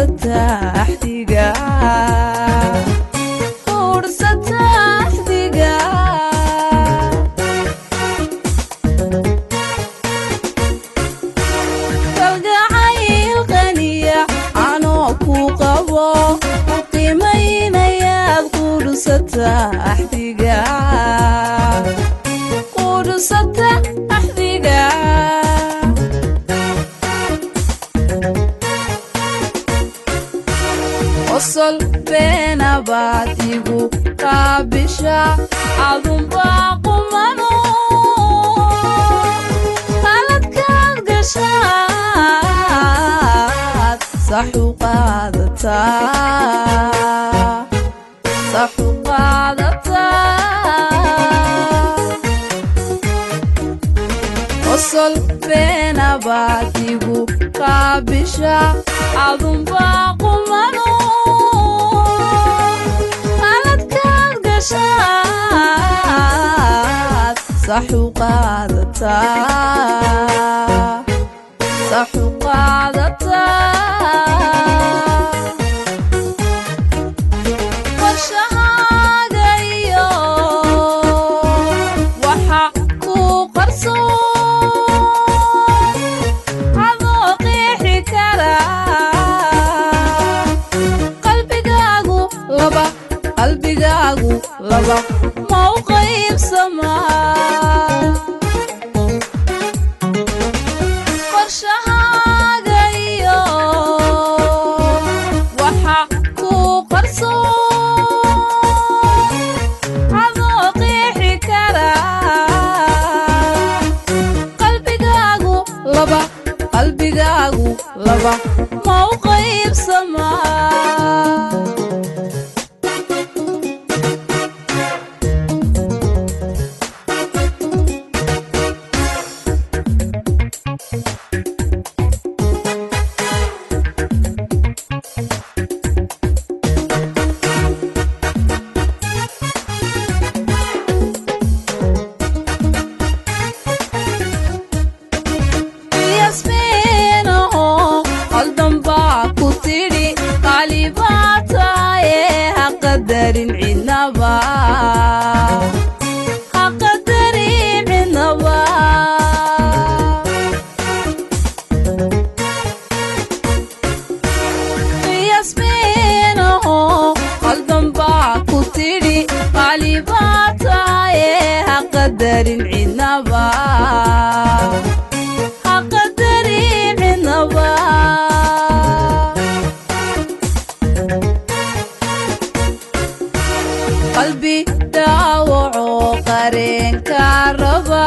Quudhsata axdiga, quudhsata axdiga. Kalgacayl qaniya anoo ku qabo, ku qiimaynayaad quudhsata axdiga, quudhsata axdiga. Qosol beenabaad igu qaabisha, adunbaa qumano qaladkaad gashaad saxu qaadataa, saxu qaadataa. Qosol beenabaad igu qaabisha, adunbaa qumano qaladkaad gashaad saxu qaadataa, saxu qaadataa. Qorshahaaga iyo waxa ku qarsoon adoo qeexi kara, qalbigaagu laba, qalbigaagu laba ma u qaybsamaa? Qorshahaaga iyo waxa ku qarsoon adoo qeexi kara, qalbigaagu laba, qalbigaagu laba ma u qaybsamaa? Yasmiinaho qaldan baa ku tidhi, qalibaa tahaye, ha qadarin cidnaba, ha qadarin cidnaba. Yasmiinaho qaldan baa ku tidhi, qalibaa tahaye, ha qadarin cidnaba, ha qadarin cidnaba. Qalbi dhaawaco qareenka raba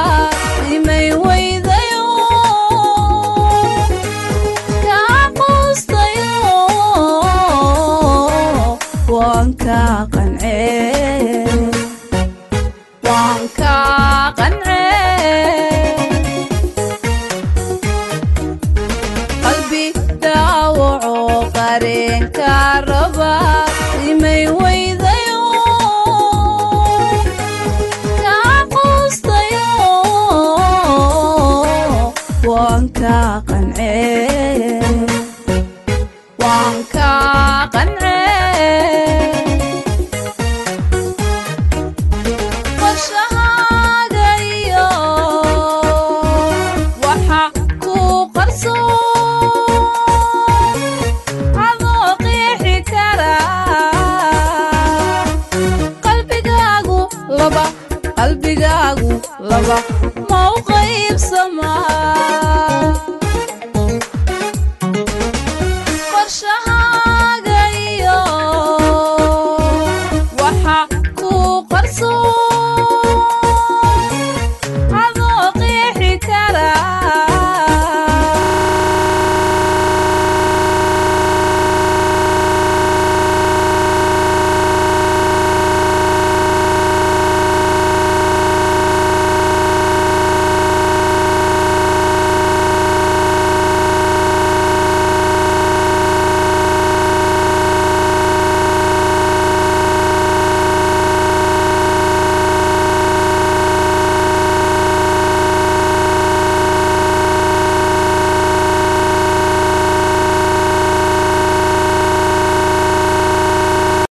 imay weydayo, kaa quustayo, waan kaa qancee, waan kaa qancee. Qalbi dhaawaco qareenka raba imay weydayo, kaa quustayo, waan kaa qancee, waan kaa qancee. Qorshahaaga iyo waxa ku qarsoon adoo qeexi kara, qalbigaagu laba, qalbigaagu laba ma u qaybsamaa?